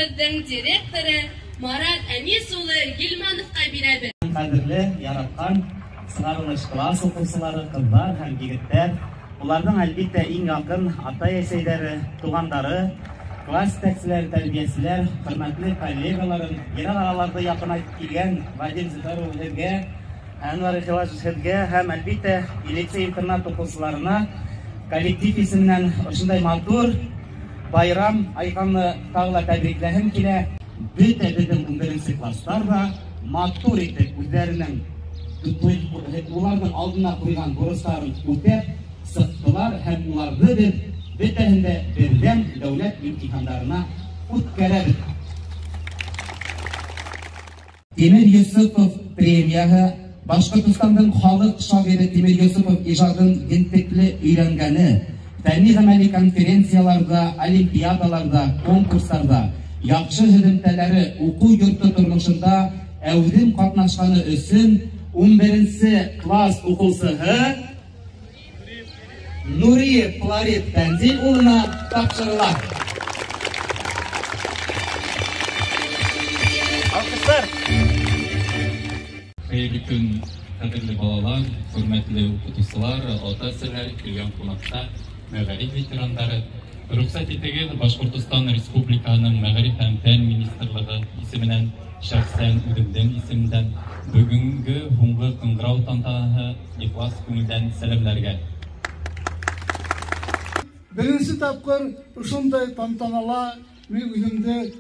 Лицейыбыҙҙың директоры Марат Әнис улы Гилмановҡа бирәбеҙ. Ҡәҙерле, яратҡан сығарылыш класс уҡыусылары, ҡыҙҙар һәм егеттәр, уларҙың әлбиттә иң яҡын атай-әсәйҙәре, туғандары, класс етәкселәре, тәрбиәселәр, хөрмәтле коллегаларым, йыраҡ араларҙы яҡынайтып килгән Вадим Зөфәр улы һеҙгә, Әнвәр Ихилашев һеҙгә һәм әлбиттә лицей-интернат уҡыусыларына коллектив исеменән ошондай матур байрам айғанны тағы ла тәбрикләһем килә. Бөтә беҙҙең 11 класстар ҙа матур итеп үҙҙәренең уларҙың алдына ҡуйған бурыстарын үтәп сыҡтылар һәм уларҙы беҙ бөтәһен дә берҙәм дәүләт имтихандарына үткәрәбеҙ. Тимер Йосопов премияһы Башҡортостандың халыҡ шағиры Тимер Йосопов ижадын ентекле өйрәнгәне, фәнни-ғәмәли конференцияларҙа, олимпиадаларҙа, конкурстарҙа яҡшы һөҙөмтәләре уҡыу йорто тормошонда әүҙем ҡатнашҡаны өсөн 11 класс уҡыусыһы Нуриев Флорид Тәнзил улына тапшырыла. Алҡыштар! Хәйерле көн, ҡәҙерле балалар, хөрмәтле уҡытыусылар, ата-әсәләр, килгән ҡунаҡтар, мәғариф ветерандары. Рөхсәт итегеҙ, Башҡортостан Республикаһының Мәғариф һәм фән министрлығы исеменән, шәхсән үҙемдең исемдән бөгөнгө һуңғы ҡыңғырау тантанаһы ихлас күңелдән сәләмләргә. Беренсе тапҡыр ошондай тантанала мин үҙемде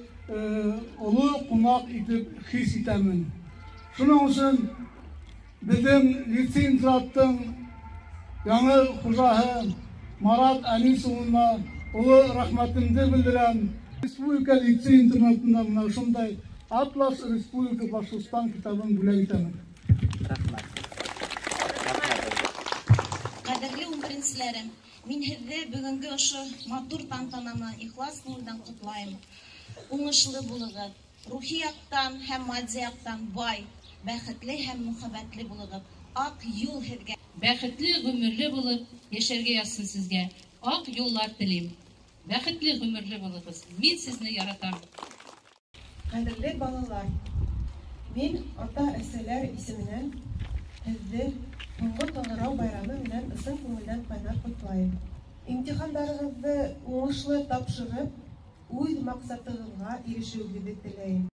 оло ҡунаҡ итеп хис итәмен. Шуның өсөн беҙҙең лицей-интернаттың яңы хужаһы Марат Әнис улына оло рәхмәтемде белдерәм. Республика лицей-интернатында бына ошондай Атлас Республика Башҡортостан китабын бүләк итәмен. Рәхмәт. Ҡәҙерле 11-селәрем, мин һеҙҙе бөгөнгө ошо матур тантананы ихлас күңелдән ҡотлайым. Уңышлы булығыҙ, рухи яҡтан һәм матди яҡтан бай, бәхетле һәм мөхәббәтле булығыҙ. Аҡ юл һеҙгә. Бәхетле ғүмерле булып йәшәргә яҙһын һеҙгә. Аҡ юллар теләйем. Бәхетле ғүмерле булығыҙ. Мин һеҙҙе яратам. Ҡәҙерле балалар, мин ата-әсәләр исеменән һеҙҙе һуңғы ҡыңғырау байрамы менән ысын күңелдән ҡайнар ҡотлайым. Имтихандарығыҙҙы уңышлы тапшырып, үҙ маҡсатығыҙға ирешеүегеҙҙе теләйем.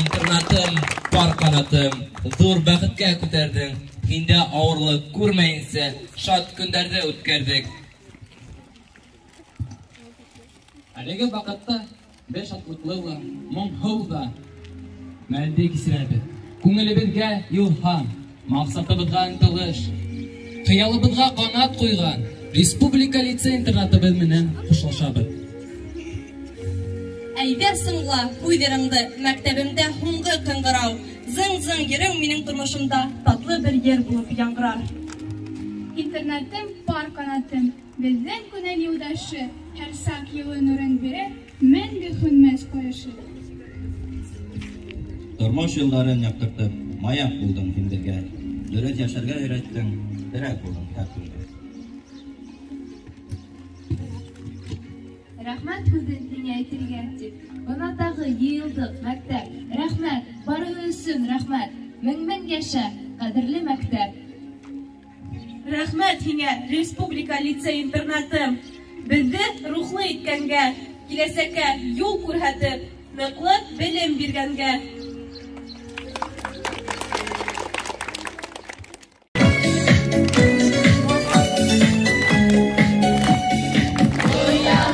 Интернатым, пар ҡанатым, ҙур бәхеткә күтәрҙең. Һиндә ауырлыҡ күрмәйенсә, шат көндәрҙе үткәрҙек. Әлеге ваҡытта беҙ шатлыҡлы ла, моңһоу ҙа мәлде кисерәбеҙ. Күңелебеҙгә илһам, маҡсатыбыҙға ынтылыш, хыялыбыҙға ҡанат ҡуйған республика лицей-интернатыбыҙ менән хушлашабыҙ. Әйҙә сыңла һүҙ-йырыңды, мәктәбемдә һуңғы ҡыңғырау. Зың-зың йырың минең тормошомда татлы бер йыр булып яңғырар. Интернатым, пар ҡанатым, беҙҙең күңел юлдашы, һәр саҡ йылы нурын бирер, мәңге һүнмәҫ ҡояшы. Тормош юлдарын яҡтыртып, маяҡ булдың һин беҙгә. Дөрөҫ йәшәргә өйрәттең, терәк булдың һәр кемгә. Рәхмәт һүҙен һиңә әйтергә тип, бына тағы йыйылдыҡ мәктәп. Рәхмәт, барыһы өсөн рәхмәт. Мең-мең йәшә, ҡәҙерле мәктәп. Рәхмәт һиңә, республика лицей-интернатым. Беҙҙе рухлы иткәнгә, киләсәккә юл күрһәтеп, ныҡлы белем биргәнгә. Ҡайҙа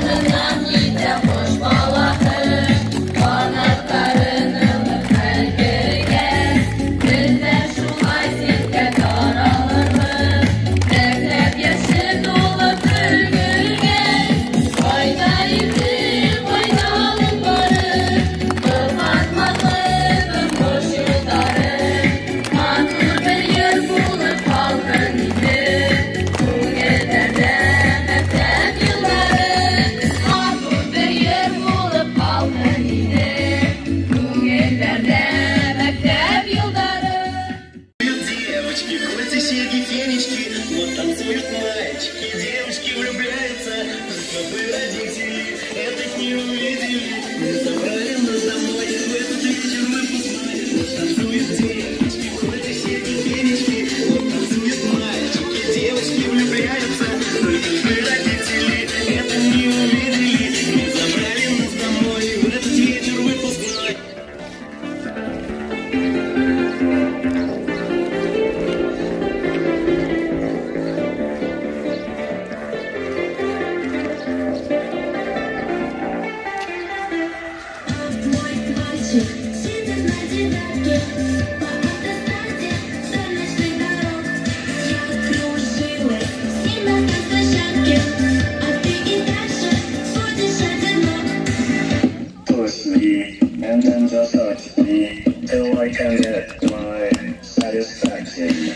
me, and then just touch me, till I can get my satisfaction.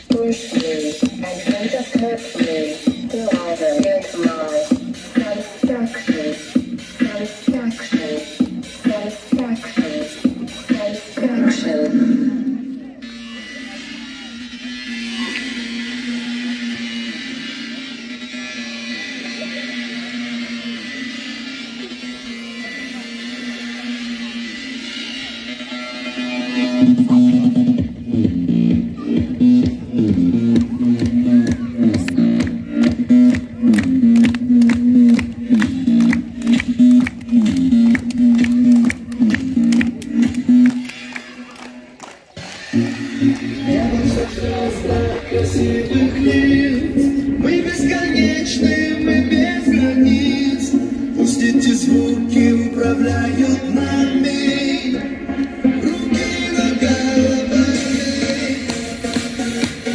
Push me, and then just hurt me, till I can get my satisfaction. Satisfaction. Satisfaction. Satisfaction. Красивых лиц, мы бесконечны, мы без границ. Пусть эти звуки управляют нами. Руки над головами,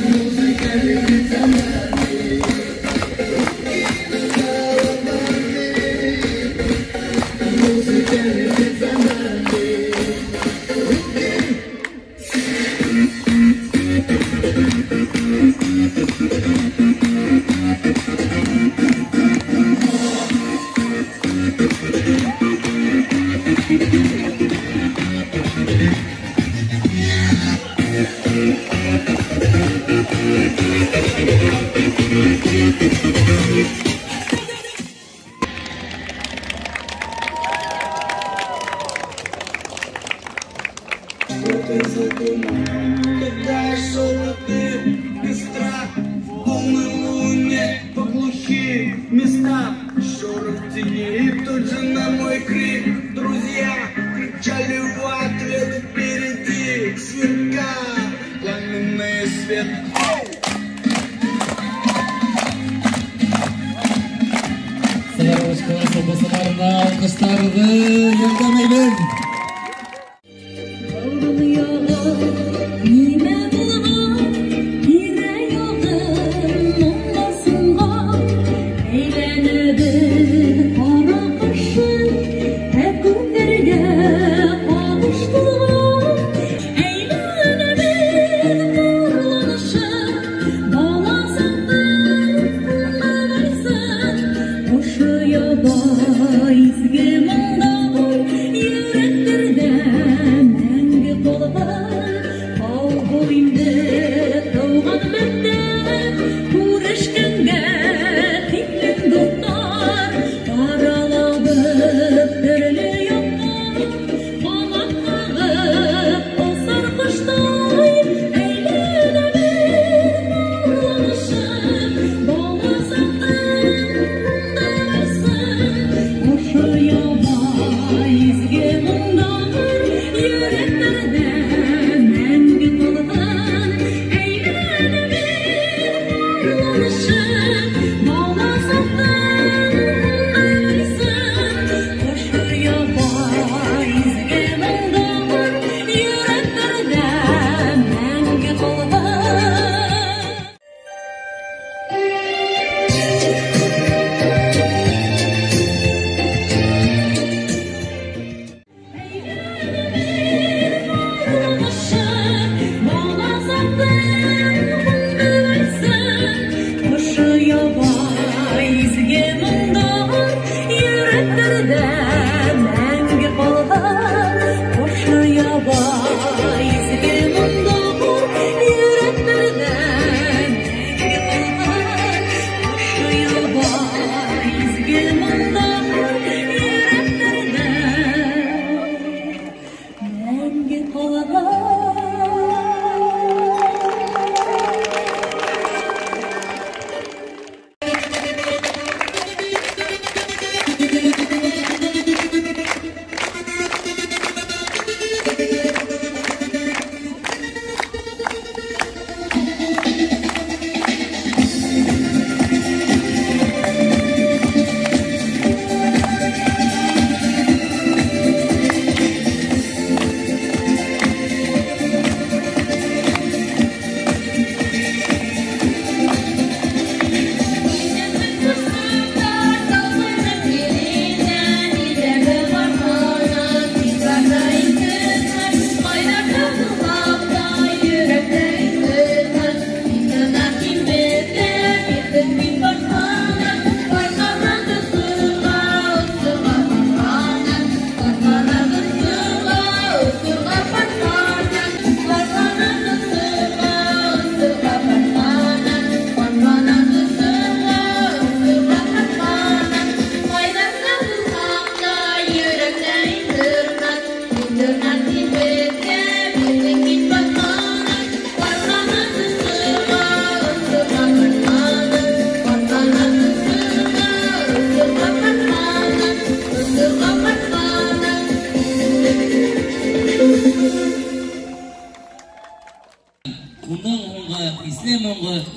музыка летит за нами. Руки над головами, музыка летит за нами. Руки. Что ты задумал, когда я шел на дым костра в полной луне по глухим местам, шорох тени, и тут же на мой крик друзья кричали в ответ: впереди сверка пламенный свет. Сығарылыш класс уҡыусыларына алҡыштарҙы йәлләмәйбеҙ. Изге моңда йөрәк.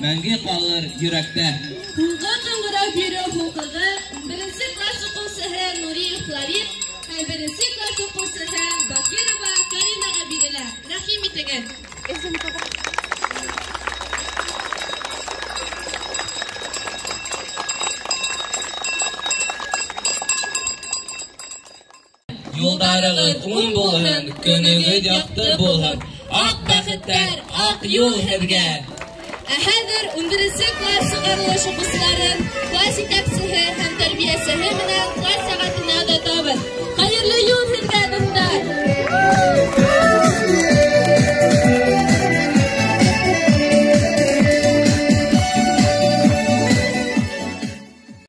мәңге ҡалыр йөрәктә. Һуңғы ҡыңғырау биреү хоҡуғы беренсе класс уҡыусыһы Нуриев Флорид һәм беренсе класс уҡыусыһы Бакирова Каринаға бирелә. Рәхим итегеҙ. Юлдарығыҙ уң булһын, көнөгөҙ яҡты булһын. Аҡ бәхеттәр, аҡ юл һеҙгә. Ә хәҙер 11 класс сығарылыш уҡыусыларын класс етәксеһе һәм тәрбиәсеһе менән